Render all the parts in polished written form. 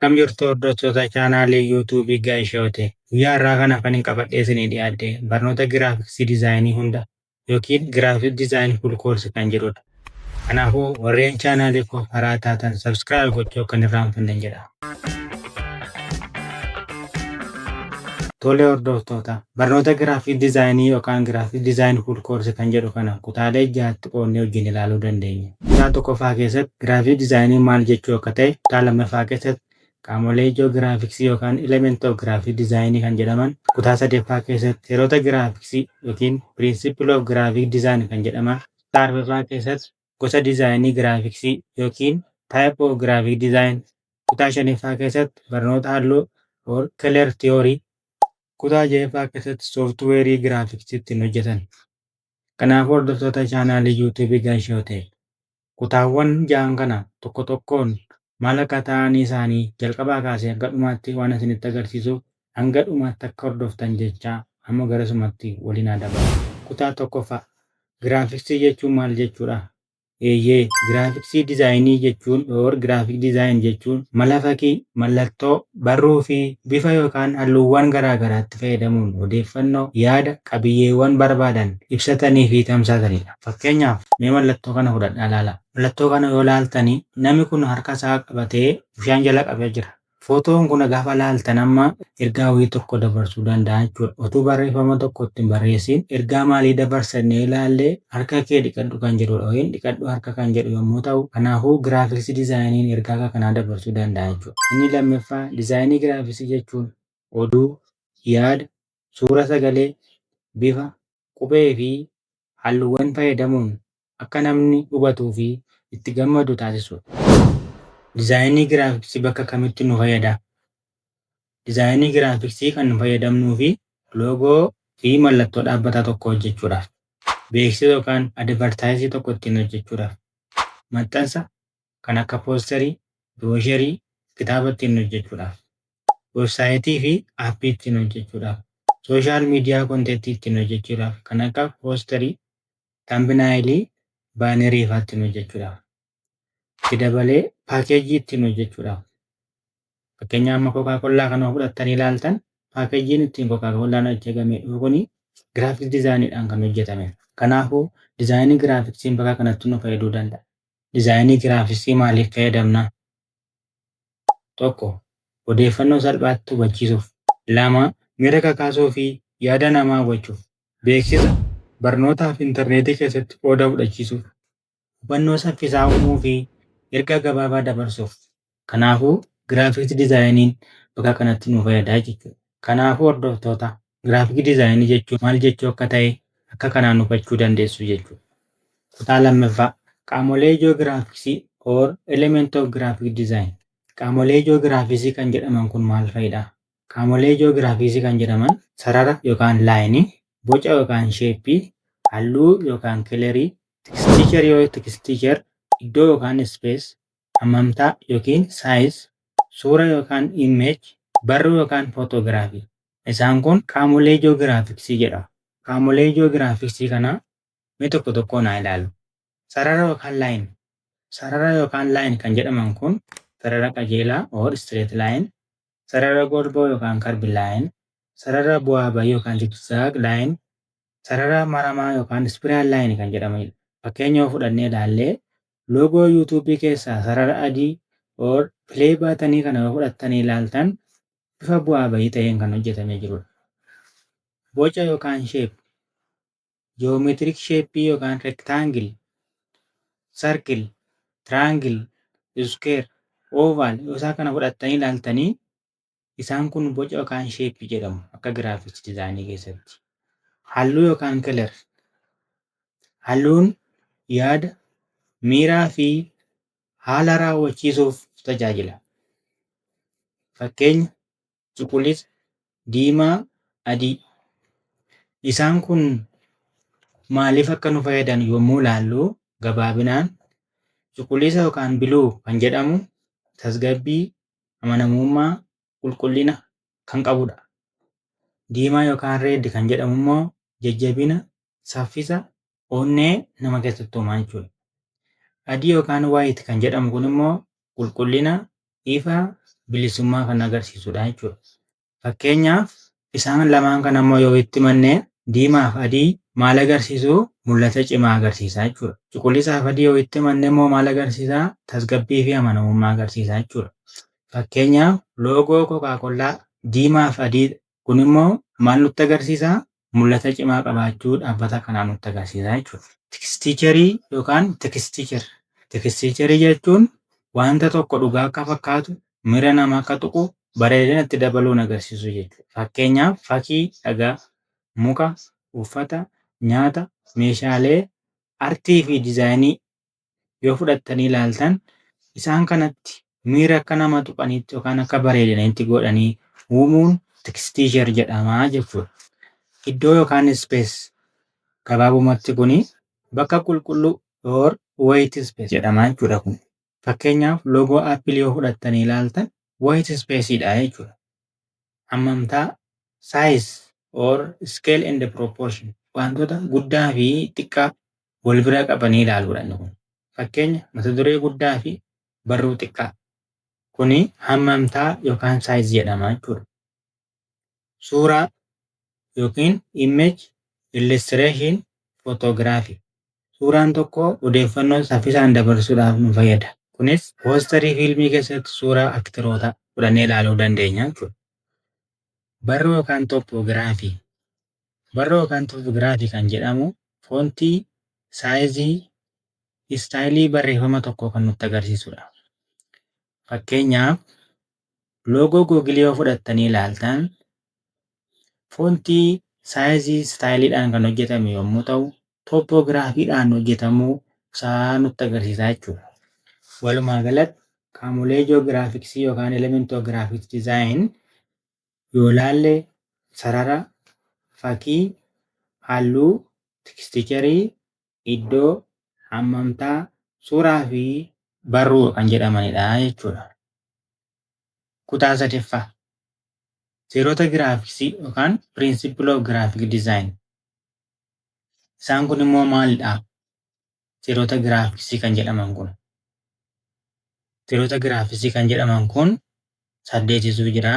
Akkam jirtu hordoftoota chaanaalii yuutuubii Gaayishoote. Guyyaa har'aa kana kan hin qabadhee isinii dhiyaadhe barnoota giraafiksii diizaayinii hunda yookiin graphic design full course kan jedhudha. Kanaafuu warreen chaanaalii koo haaraa taatan subscribe gochuu akka hin irraanfanne jedha. Tole hordoftoota, barnoota graphic diizaayinii yookaan graphic design full course kan jedhu kana kutaalee jahatti qoodnee wajjin ilaaluu dandeenya. Kutaa tokkoffaa keessatti graphic diizaayinii maal jechuu akka ta'e, kutaa lammaffaa keessatti qaamolee ijoo giraafiksii yookaan element of graphic design kan jedhaman, kutaa sadaffaa keessatti seerota giraafiksii yookiin principle of graphic design kan jedhaman, kutaa arfaffaa keessatti gosa diizaayinii giraafiksii yookiin type of graphic design, kutaa shanaffaa keessatti barnoota halluu or color theory, kutaa ja'affaa keessatti sooftiweerii giraafiksii ittiin hojjetan. Kanaafuu hordoftoota chaanaalii yuutuubii Gaayishoote, kutaawwan ja'an kana tokko tokkoon maal akka ta'anii isaanii jalqabaa kaasee hanga dhumaatti waan isinitti agarsiisuuf hanga dhumaatti akka hordoftan jechaa amma garasumatti waliin haa dabarru. Kutaa tokkoffaa: Giraafiksii jechuun maal jechuudha? Eeyyee, giraafiksii diizaayinii jechuun or graphic design jechuun mala fakkii, mallattoo, barruu fi bifa yookaan halluuwwan garaa garaatti fayyadamuun odeeffannoo, yaada, qabiyyeewwan barbaadan ibsatanii fi tamsaasanidha. Fakkeenyaaf, mee mallattoo kana fudhadhaa ilaalaa. Mallattoo kana yoo ilaaltanii, namni kun harka isaa qabatee bishaan jala qabee jira. Footoon kun gaafa laaltan amma ergaa wayii tokko dabarsuu danda'a jechuudha. Otuu barreeffama tokko ittiin barreessiin ergaa maalii dabarsannee ilaallee, harka kee dhiqadhu kan jedhudha. Yookiin dhiqadhu harka kan jedhu yommuu ta'u, kanaafuu giraafiksii diizaayiniin ergaa akka kanaa dabarsuu danda'a jechuudha. Inni lammaffaa, diizaayinii giraafiksii jechuun oduu, yaada, suura sagalee, bifa, qubee fi halluuwwan fayyadamuun akka namni hubatuu fi itti gammadu taasisudha. Diizaayinii giraafiksii bakka kamitti nu fayyada? Diizaayinii giraafiksii kan nu fayyadamnuu fi loogoo fi mallattoo dhaabbataa tokko hojjechuudhaaf, beeksisa yookaan advertise tokko ittiin hojjechuudhaaf, maxxansa kan akka poosterii, biroosharii, kitaaba ittiin hojjechuudhaaf, weebsaayitii fi aappii ittiin hojjechuudhaaf, social media contentii ittiin hojjechuudhaaf kan akka poosterii, thumbnailii, baanarii fa'aa ittiin hojjechuudhaaf. Itti dabalee paakeejii ittiin hojjechuudhaaf. Fakkeenyaaf, amma Coca-Cola kana fudhattanii ilaaltan, paakeejiin ittiin Coca-Colaan hojjetamee dhufu kuni graphics diizaayiniidhaan kan hojjetamedha. Kanaafuu diizaayinii giraafiksiin bakka kanatti nu fayyaduu danda'a. Diizaayinii giraafiksii maaliif fayyadamna? Tokko, odeeffannoo salphaatti hubachiisuuf. Lama, miira kakaasuu fi yaada namaa hawwachuuf. Beeksisa, barnootaa fi intarneetii keessatti qooda fudhachiisuuf. Hubannoo saffisaa uumuu fi ergaa gabaabaa dabarsuuf. Kanaafuu giraafiks diizaayiniin bakka kanatti nu fayyada jechuudha. Kanaafuu hordoftoota, graphic diizaayinii jechuun maal jechuu akka ta'e akka kanaan hubachuu dandeessu jechuudha. Kutaa lammaffaa: qaamolee ijoo giraafiksii or element of graphic design. Qaamolee ijoo giraafiksii kan jedhaman kun maal fa'idha? Qaamolee ijoo giraafiksii kan jedhaman sarara yookaan laayinii, boca yookaan sheeppii, halluu yookaan colorii, texture yoo texture, iddoo yookaan space, hammamtaa yookiin size, suura yookaan image, barruu yookaan footogiraafii. Isaan kun qaamolee ijoo giraafiksii jedhamu. Qaamolee ijoo giraafiksii kana mee tokko tokkoon haa ilaallu. Sarara yookaan line. Sarara yookaan line kan jedhaman kun sarara qajeelaa or straight line, sarara golboo yookaan curve line, sarara bu'aa bayii yookaan zigzag line, sarara maramaa yookaan spiral line kan jedhamanidha. Fakkeenya yoo fudhannee ilaallee, loogoo yuutuubii keessaa sarara adii or play buttonii kana yoo fudhattanii ilaaltan, bifa bu'aa bayii ta'een kan hojjetamee jirudha. Boca yookaan shape, geometric shapeii yookaan rectangle, circle, triangle, square, oval yoo isaa kana fudhattanii ilaaltanii, isaan kun boca yookaan shapeii jedhamu akka giraafiks diizaayinii keessatti. Halluu yookaan color. Halluun yaada, miiraa fi haala raawwachiisuuf tajaajila. Fakkeenya: cuquliisa, diimaa, adii. Isaan kun maaliif akka nu fayyadan yommuu ilaallu, gabaabinaan cuquliisa yookaan blue kan jedhamu tasgabbii, amanamummaa, qulqullina kan qabudha. Diimaa yookaan red kan jedhamu immoo jajjabina, saffisa, onnee nama keessatti uumaa jechuudha. Adii yookaan white kan jedhamu kun immoo qulqullina, ifa, bilisummaa kan agarsiisudha jechuudha. Fakkeenyaaf, isaan lamaan kana immoo yoo itti mannee, diimaa fi adii maal agarsiisu? Mul'ata cimaa agarsiisa jechuudha. Cuquliisaa fi adii yoo itti manne immoo maal agarsiisa? Tasgabbii fi amanamummaa agarsiisa jechuudha. Fakkeenyaaf, loogoo Coca-Cola diimaa fi adii kun immoo maal nutti agarsiisa? Mul'ata cimaa qabaachuu dhaabbata kanaa nutti agarsiisa jechuudha. Texture yookaan texture. Texture jechuun wanta tokko dhugaa akka fakkaatu, miira namaa akka tuqu, bareedina itti dabaluun agarsiisu jechuudha. Fakkeenyaaf, fakkii dhagaa, muka, uffata, nyaata, meeshaalee artii fi diizaayinii yoo fudhattanii ilaaltan, isaan kanatti miira akka nama tuqaniitti yookaan akka bareedanitti godhanii uumuun texture jedhama jechuudha. Iddoo yookaan space, gabaabumatti kuni bakka qulqulluu or white space jedhama jechuudha kun. Fakkeenyaaf, loogoo Apple yoo fudhattanii ilaaltan, white space dha jechuudha. Hammamtaa, size or scale and proportion, wantoota guddaa fi xiqqaa wal bira qabanii ilaaluudha inni kun. Fakkeenya, mata duree guddaa fi barruu xiqqaa. Kuni hammamtaa yookaan size jedhama jechuudha. Suuraa yookiin image, illustration, photography. Suuraan tokko odeeffannoo saffisaan dabarsuudhaaf nu fayyada. Kunis poosterii fiilmii keessatti suuraa aktirootaa fudhannee ilaaluu dandeenya jechuudha. Barruu yookaan typography. Barruu yookaan typography kan jedhamu foontii, saayizii, istaayilii barreeffama tokkoo kan nutti agarsiisudha. Fakkeenyaaf, loogoo Google yoo fudhattanii ilaaltan, foontii, saayizii, istaayiliidhaan kan hojjetame yommuu ta'u, tooppogiraafiidhaan hojjetamuu isaa nutti agarsiisa jechuudha. Walumaa galatti, qaamolee ijoo giraafiksii yookaan element of graphics design yoo ilaalle, sarara, fakkii, halluu, texture, iddoo, hammamtaa, suuraa fi barruu kan jedhamanidha jechuudha. Kutaa sadaffaa, seerota giraafiksii yookaan principle of graphic design. Isaan kun immoo maalidha? Seerota giraafiksii kan jedhaman kun. Seerota giraafiksii kan jedhaman kun saddeetitu jira.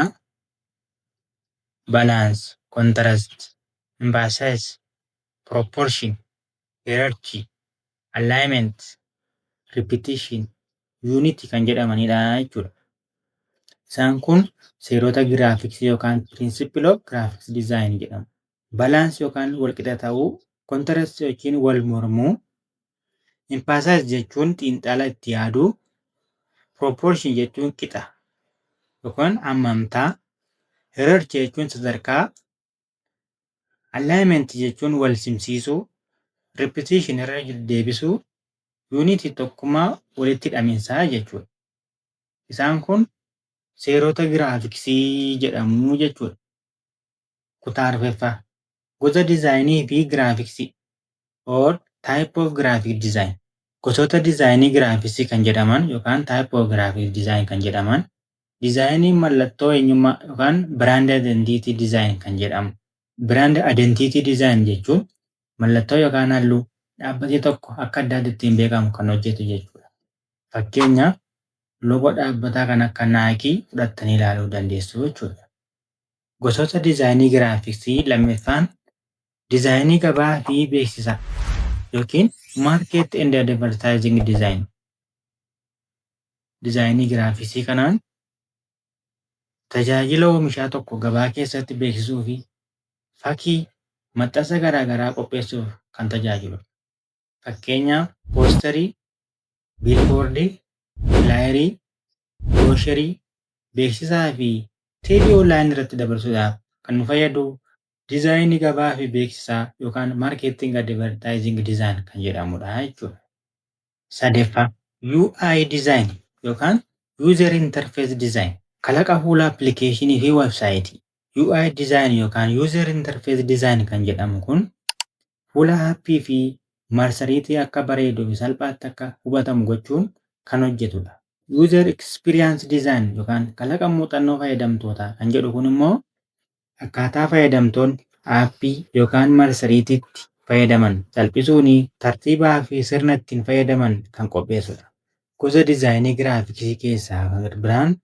Balance, contrast, emphasis, proportion, hierarchy, alignment, repetition, unity kan jedhamanidha jechuudha. Isaan kun seerota giraafiksii yookaan principle of graphics design jedhamu. Balance yookaan walqixa ta'uu, contrast yookiin wal mormuu, emphasize jechuun xiinxala itti yaaduu, proportion jechuun qixa yookaan hammamtaa, hierarchy jechuun sadarkaa, alignment jechuun wal simsiisuu, repetition irra deddeebisuu, unity tokkummaa walitti hidhaminsaa jechuudha. Isaan kun seerota giraafiksii jedhamu jechuudha. Kutaa arfaffaa, gosa diizaayinii fi giraafiksii or type of graphic design. Gosoota diizaayinii giraafiksii kan jedhaman yookaan type of graphic design kan jedhaman, diizaayinii mallattoo eenyummaa yookaan brand identity design kan jedhamu. Brand identity design jechuun mallattoo yookaan halluu dhaabbatni tokko akka addaatti ittiin beekamu kan hojjetu jechuudha. Fakkeenyaaf, loogoo dhaabbataa kan akka Nike fudhattanii ilaaluu dandeessu jechuudha. Gosoota diizaayinii giraafiksii lammaffaan diizaayinii gabaa fi beeksisaa yookiin market and advertising design. Diizaayinii giraafiksii kanaan tajaajila oomishaa tokko gabaa keessatti beeksisuu fi fakkii maxxansa garaa garaa qopheessuuf kan tajaajiludha. Fakkeenyaaf, poosterii, biilboordii, filaayerii, biroosharii, beeksisaa fi TV onlaayinii irratti dabarsuudhaaf kan nu fayyadu diizaayinii gabaa fi beeksisaa yookaan marketing advertising design kan jedhamudha jechuudha. Sadaffaa, UI design yookaan user interface design, kalaqa fuula appilikeeshinii fi websaayitii. UI design yookaan user interface design kan jedhamu kun fuula aappii fi marsariitii akka bareeduu fi salphaatti akka hubatamu gochuun kan hojjetudha. User experience design yookaan kalaqa muuxannoo fayyadamtootaa kan jedhu kun immoo akkaataa fayyadamtoonni aappii yookaan marsariitiitti fayyadaman salphisuun tartiibaa fi sirna ittiin fayyadaman kan qopheessudha. Gosa diizaayinii giraafiksii keessaa kan biraan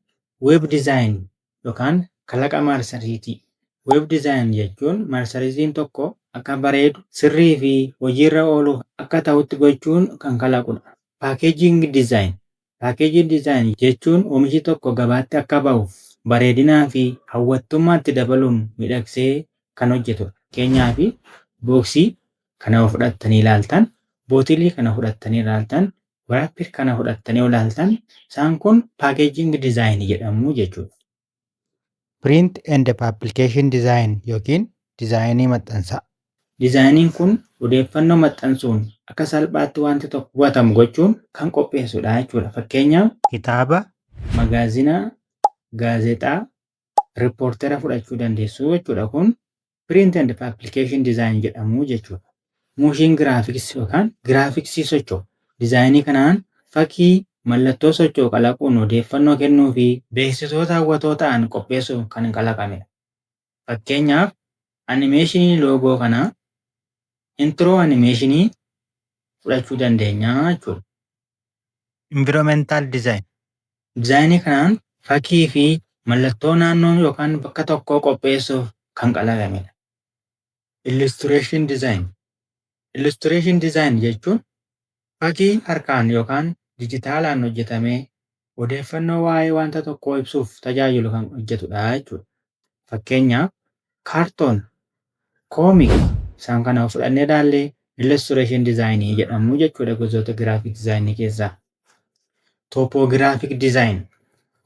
Web design yookaan kalaqa marsariitii. Web design jechuun marsariitiin tokko akka bareedu, sirrii fi hojiirra ooluuf akka ta'utti gochuun kan kalaqudha. Packaging design. Packaging design jechuun oomishni tokko gabaatti akka ba'uuf bareedinaa fi hawwattummaatti dabaluun miidhagsee kan hojjetudha. Fakkeenyaaf, box kana yoo fudhattanii ilaaltan, bottle kana fudhattanii ilaaltan, wrapper kana fudhattanii ilaaltan, isaan kun packaging design jedhamu jechuudha. Print and publication design yookiin dizaayinii maxxansaa. Dizaayiniin kun odeeffannoo maxxansuun akka salphaatti wanti tokko hubatamu gochuun kan qopheessudha jechuudha. Fakkeenyaaf, kitaaba, magaazinaa, gaazexaa, reporter fudhachuu dandeessu jechuudha. Kun print and publication design jedhamu jechuudha. Motion graphics yookaan giraafiksii socho'u. Dizaayinii kanaan fakkii mallattoo socho'u kalaquun odeeffannoo kennuu fi beeksisoota hawwatoo ta'an qopheessuuf kan kalaqamedha. Fakkeenyaaf, animation logo kanaa, intro animation fudhachuu dandeenya jechuudha. Environmental design. Dizaayinii kanaan fakkii fi mallattoo naannoo yookaan bakka tokkoo qopheessuuf kan kalaqamedha. Illustration design. Illustration design jechuun fakkii harkaan yookaan dijitaalaan hojjetamee odeeffannoo waa'ee wanta tokkoo ibsuuf tajaajilu kan hojjetudha jechuudha. Fakkeenyaaf, cartoon, comic, isaan kana fudhannee ilaallee illustration design jedhamu jechuudha, gosoota graphic design keessaa. Typographic design,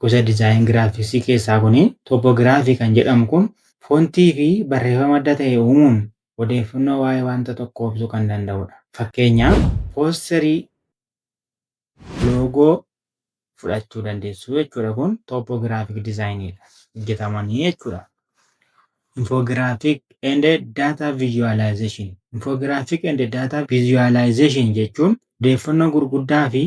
gosa design giraafiksii keessaa kuni typography kan jedhamu kun font fi barreeffama adda ta'e uumuun odeeffannoo waa'ee wanta tokkoo ibsuu kan danda'udha. Fakkeenyaaf, poster, logo fudhachuu dandeessu jechuudha. Kun typographic designiidha. Hojjetamanii jechuudha. Infographic and data visualization. Infographic and data visualization jechuun odeeffannoo gurguddaa fi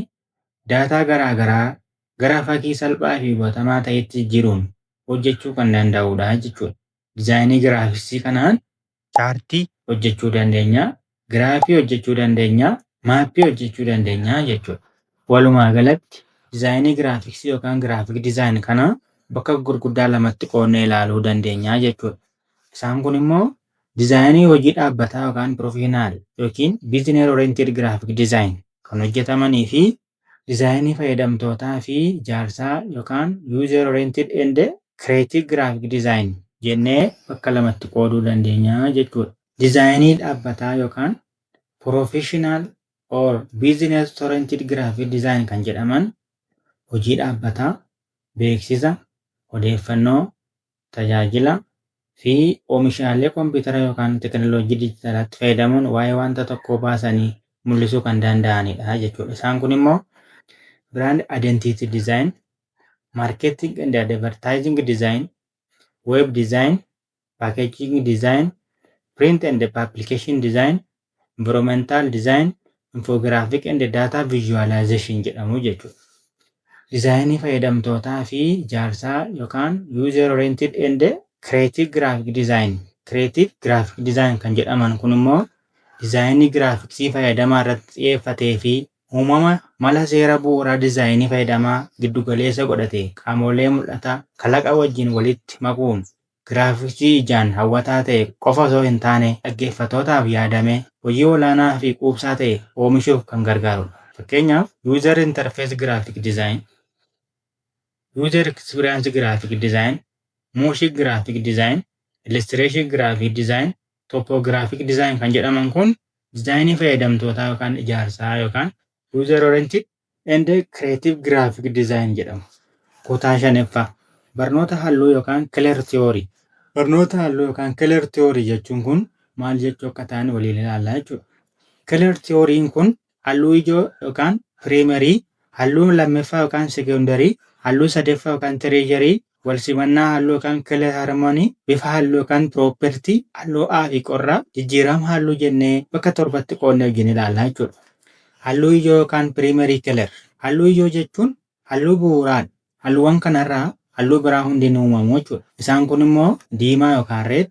daataa garaa garaa gara fakkii salphaa fi hubatamaa ta'etti jijjiiruun hojjechuu kan danda'udha jechuudha. Dizaayinii giraafiksii kanaan chart hojjechuu dandeenya, graph hojjechuu dandeenya, map hojjechuu dandeenya jechuudha. Walumaa galatti dizaayinii giraafiksii yookaan graphic design kana bakka gurguddaa lamatti qoodnee ilaaluu dandeenya jechuudha. Isaan kun immoo dizaayinii hojii dhaabbataa yookaan professional yookiin business oriented graphic design kan hojjetamanii fi dizaayinii fayyadamtootaa fi ijaarsaa yookaan user oriented and creative graphic design jennee bakka lamatti qooduu dandeenya jechuudha. Dizaayinii dhaabbataa yookaan professional or business oriented graphic design kan jedhaman hojii dhaabbataa, beeksisa, odeeffannoo, tajaajila fi oomishaalee kompiitara yookaan teekinooloojii dijitaalaatti fayyadamuun waa'ee wanta tokkoo baasanii mul'isuu kan danda'anidha jechuudha. Isaan kun immoo brand identity design, marketing and advertising design, web design, packaging design, print and publication design, environmental design, infographic and data visualization jedhamu jechuudha. Dizaayinii fayyadamtootaa fi ijaarsaa yookaan user oriented and creative graphic design. Creative graphic design kan jedhaman kun immoo dizaayinii giraafiksii fayyadamaa irratti xiyyeeffatee fi uumama mala seera bu'uuraa dizaayinii fayyadamaa giddugaleessa godhate qaamolee mul'ataa kalaqa wajjin walitti makuun giraafiksii ijaan hawwataa ta'e qofa osoo hin taane dhaggeeffattootaaf yaadame hojii olaanaa fi quubsaa ta'e oomishuuf kan gargaarudha. Fakkeenyaaf, user interface graphic design, user experience graphic design, motion graphic design, illustration graphic design, typographic design kan jedhaman kun dizaayinii fayyadamtootaa yookaan ijaarsaa yookaan user oriented and creative graphic design jedhamu. Kutaa shanaffaa, barnoota halluu yookaan color theory. Barnoota halluu yookaan color theory jechuun kun maal jechuu akka ta'an waliin ilaallaa jechuudha. Color theoryn kun halluu ijoo yookaan primary, halluu lammaffaa yookaan secondary, halluu sadaffaa yookaan tertiary, wal simannaa halluu yookaan color harmony, bifa halluu yookaan property, halluu ho'aa fi qorraa, jijjiirama halluu jennee bakka torbatti qoodnee wajjin ilaallaa jechuudha. Halluu ijoo yookaan primary color. Halluu ijoo jechuun halluu bu'uuraadha. Halluuwwan kanarraa halluu biraa hundi ni uumamu jechuudha. Isaan kun immoo diimaa yookaan red,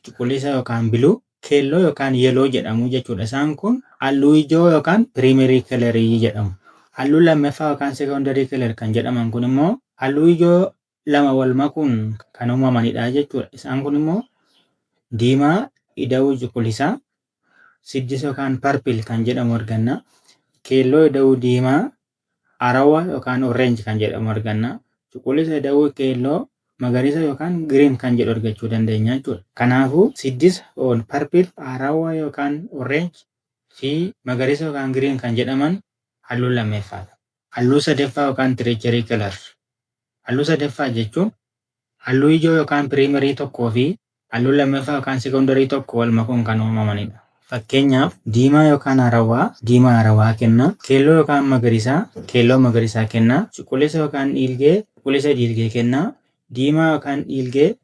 cuquliisa yookaan blue, keelloo yookaan yellow jedhamu jechuudha. Isaan kun halluu ijoo yookaan primary color jedhamu. Halluu lammaffaa yookaan secondary color kan jedhaman kun immoo halluu ijoo lama wal makuun kan uumamanidha jechuudha. Isaan kun immoo diimaa ida'uu cuquliisaa siddisa yookaan purple kan jedhamu arganna. Keelloo ida'uu diimaa harawa yookaan orange kan jedhamu arganna. Cuquliisa ida'uu keelloo magariisa yookaan green kan jedhu argachuu dandeenya jechuudha. Kanaafuu siddisa on purple, harawa yookaan orange fi magariisa yookaan green kan jedhaman halluu lammeeffaadha. Halluu sadaffaa yookaan tertiary color. Halluu sadaffaa jechuun halluu ijoo yookaan primary tokkoo fi halluu lammaffaa yookaan secondary tokko wal makuun kan uumamanidha. Fakkeenyaaf, diimaa yookaan harawaa diimaa harawaa kenna. Keelloo yookaan magariisaa keelloo magariisaa kenna. Cuquliisa yookaan dhiilgee cuquliisa dhiilgee kenna. Diimaa yookaan dhiilgee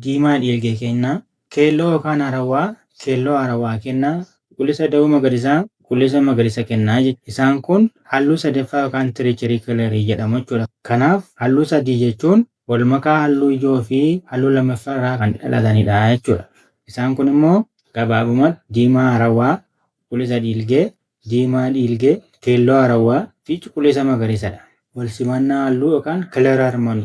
diimaa dhiilgee kenna. Keelloo yookaan harawaa keelloo harawaa kenna. Cuquliisa ida'uu magariisaa cuquliisa magariisa kennaa jechuudha. Isaan kun halluu sadaffaa yookaan tertiary colorii jedhamu jechuudha. Kanaaf halluu sadii jechuun walmakaa halluu ijoo fi halluu lammaffaa irraa kan dhalatanidha jechuudha. Isaan kun immoo gabaabumatti diimaa harawaa, cuquliisa dhiilgee, diimaa dhiilgee, keelloo harawaa fi cuquliisa magariisadha. Wal simannaa halluu yookaan color harmony.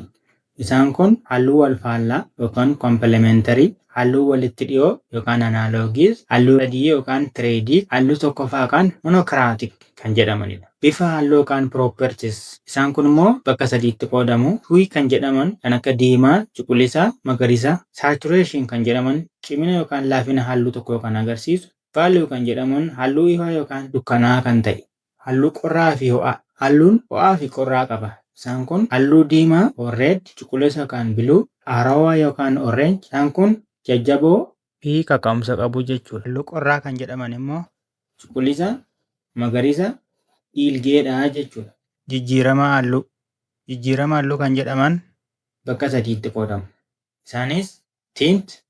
Isaan kun halluu wal faallaa yookaan complementary, halluu walitti dhiyoo yookaan analogous, halluu adii yookaan triadic, halluu tokkoffaa yookaan monochromatic kan jedhamanidha. Bifa halluu yookaan properties. Isaan kun immoo bakka sadiitti qoodamu. Hue kan jedhaman kan akka diimaa, cuquliisa, magariisa. Saturation kan jedhaman cimina yookaan laafina halluu tokkoo kan agarsiisu. Value kan jedhaman halluu ifaa yookaan dukkanaa kan ta'e. Halluu qorraa fi ho'aa. Halluun ho'aa fi qorraa qaba. Isaan kun halluu diimaa or red, cuquliisa yookaan blue, haarawaa yookaan orange. Isaan kun jajjaboo fi kaka'umsa qabu jechuudha. Halluu qorraa kan jedhaman immoo cuquliisa, magariisa, dhiilgeedha jechuudha. Jijjiirama halluu. Jijjiirama halluu kan jedhaman bakka sadiitti qoodamu. Isaanis tint,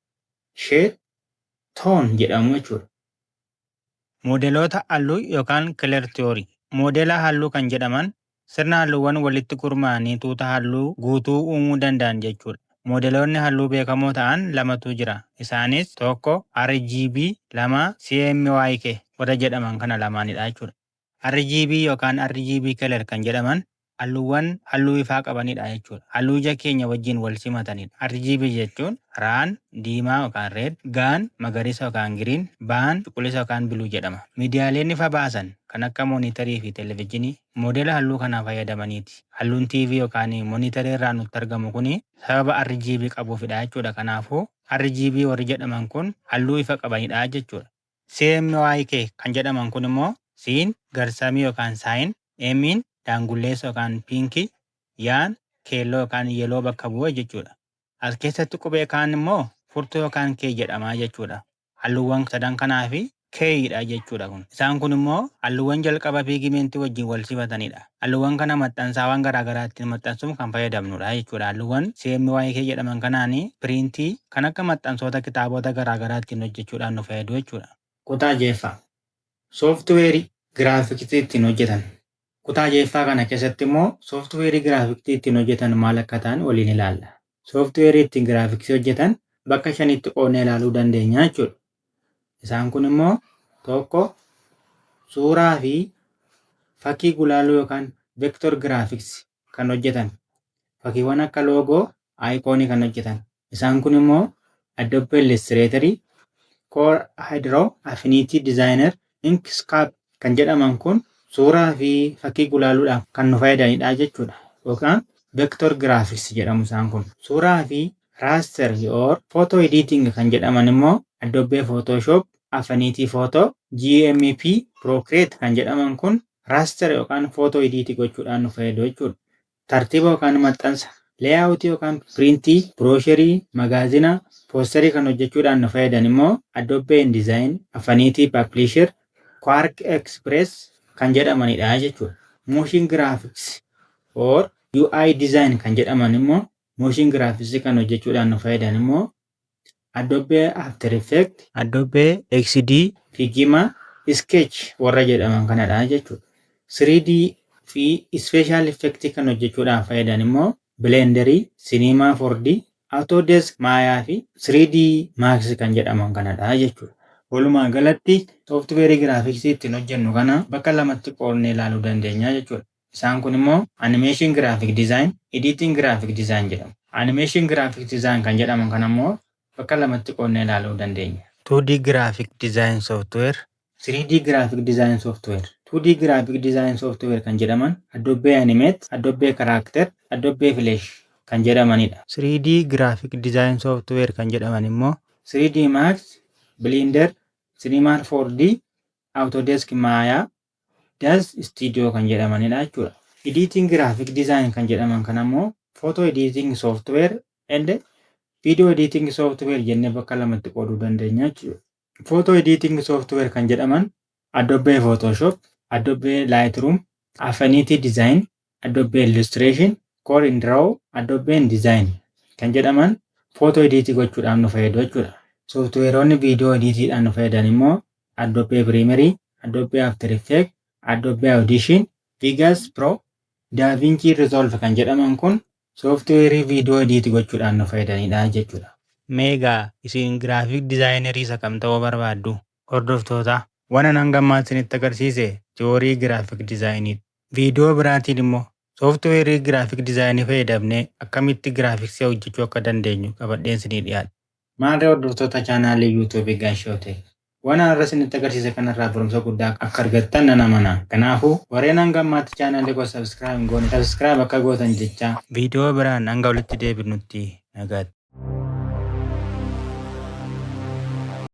shade, tone jedhamu jechuudha. Moodeloota halluu yookaan color theory. Moodela halluu kan jedhaman sirna halluuwwan walitti gurmaa'anii tuuta halluu guutuu uumuu danda'an jechuudha. Moodeloonni halluu beekamoo ta'an lamatu jira. Isaanis tokko RGB, 2 CMYK warra jedhaman kana lamaanidha jechuudha. RGB yookaan RGB color kan jedhaman halluuwwan halluu ifaa qabanidha jechuudha. Halluu ija keenya wajjin wal simatanidha. RGB jechuun Raan diimaa yookaan red, Gaan magariisa yookaan green, Baan cuquliisa yookaan blue jedhama. Miidiyaaleen ifa baasan kan akka moonitarii fi televezyiinii moodela halluu kanaa fayyadamaniiti. Halluun TV yookaan moonitarii irraa nutti argamu kuni sababa RGB qabuufidha jechuudha. Kanaafuu RGB warri jedhaman kun halluu ifa qabanidha jechuudha. CMYK kan jedhaman kun immoo C'n garsamii yookaan cyan, M'n daangulleessa yookaan pinkii, Y'n keelloo yookaan yellow bakka bu'a jechuudha. As keessatti qubee kaan immoo furtuu yookaan key jedhama jechuudha. Halluuwwan sadan kanaa fi keydha jechuudha kun. Isaan kun immoo halluuwwan jalqaba pigmentii wajjin wal simatanidha. Halluuwwan kana maxxansaawwan garaa garaa ittiin maxxansuuf kan fayyadamnudha jechuudha. Halluuwwan CMYK jedhaman kanaanii printii kan akka maxxansoota kitaabota garaa garaa ittiin hojjechuudhaan nu fayyadu jechuudha. Kutaa jeeffaa. Sooftiweerii giraafiksii ittiin hojjetan. Kutaa jeeffaa kana keessatti immoo sooftiweerii giraafiksii ittiin hojjetan maal akka ta'an waliin ilaalla. Sooftiweerii ittiin giraafiksii hojjetan bakka shanitti qoodnee ilaaluu dandeenya jechuudha. Isaan kun immoo tokko suuraa fi fakkii gulaaluu yookaan vector graphics kan hojjetan. Fakkiiwwan akka loogoo, iconii kan hojjetan. Isaan kun immoo Adobe Illustrator, Corel Affinity Designer, Inkscape kan jedhaman kun suuraa fi fakkii gulaaluudhaaf kan nu fayyadanidha jechuudha. Yookaan vector graphics jedhamu isaan kun. Suuraa fi raster or photo editing kan jedhaman immoo Adobe Photoshop, Affinity Photo, GIMP, Procreate kan jedhaman kun raster yookaan photo edit gochuudhaan nu fayyadu jechuudha. Tartiiba yookaan maxxansa, layout yookaan printii, broocherii, magaazina, poosterii kan hojjechuudhaan nu fayyadan immoo Adobe InDesign, Affinity Publisher, QuarkXPress kan jedhamanidha jechuudha. Motion graphics or UI design kan jedhaman immoo motion graphics kan hojjechuudhaan nu fayyadan immoo Adobe After Effects, Adobe XD, Figma, Sketch warra jedhaman kanadha jechuudha. 3D fi Special Effect kan hojjechuudhaan fayyadan immoo Blender, Cinema 4D, Autodesk Maya fi 3D Max kan jedhaman kanadha jechuudha. Walumaa galatti sooftiweerii giraafiksii ittiin hojjennu kana bakka lamatti qoodnee ilaaluu dandeenya jechuudha. Isaan kun immoo Animation Graphic Design, Editing Graphic Design jedhamu. Animation graphic design kan jedhaman kan ammoo bakka lamatti qoodnee ilaaluu dandeenya. 2D graphic design software, 3D graphic design software. 2D graphic design software kan jedhaman Adobe Animate, Adobe Character, Adobe Flash kan jedhamanidha. 3D graphic design software kan jedhaman immoo 3D Max, Blender, Cinema 4D, Autodesk Maya, Daz Studio kan jedhamanidha jechuudha. Editing graphic design kan jedhaman kan ammoo photo editing software and video editing software jennee bakka lamatti qooduu dandeenya jechuudha. Photo editing software kan jedhaman Adobe Photoshop, Adobe Lightroom, Affinity Design, Adobe Illustration, CorelDRAW, Adobe InDesign kan jedhaman photo edit gochuudhaaf nu fayyadu jechuudha. Softwareonni viidiyoo editiidhaan nu fayyadan immoo Adobe Premiere, Adobe After Effects, Adobe Audition, Vegas Pro, DaVinci Resolve kan jedhaman kun softwareii viidiyoo edit gochuudhaan nu fayyadanidha jechuudha. Mee egaa isin graphic designerii isa kam ta'uu barbaaddu? Hordoftoota, waan an hanga ammaatti isinitti agarsiise theory graphic designiidha. Viidiyoo biraatiin immoo softwareii graphic designii fayyadamnee akkamitti graphicsii hojjechuu akka dandeenyu qabadheen isinii dhiyaadha. Maarree hordoftoota chaanaalii YouTubeii Gaashoo ta'e. Waan har'a isinitti agarsiise kanarraa barumsa guddaa akka argattan nan amana. Kanaafuu warreen hanga ammaatti chaanaalii koo subscribe hin goone subscribe akka gootan jechaa viidiyoo biraan hanga walitti deebinutti nagaatti.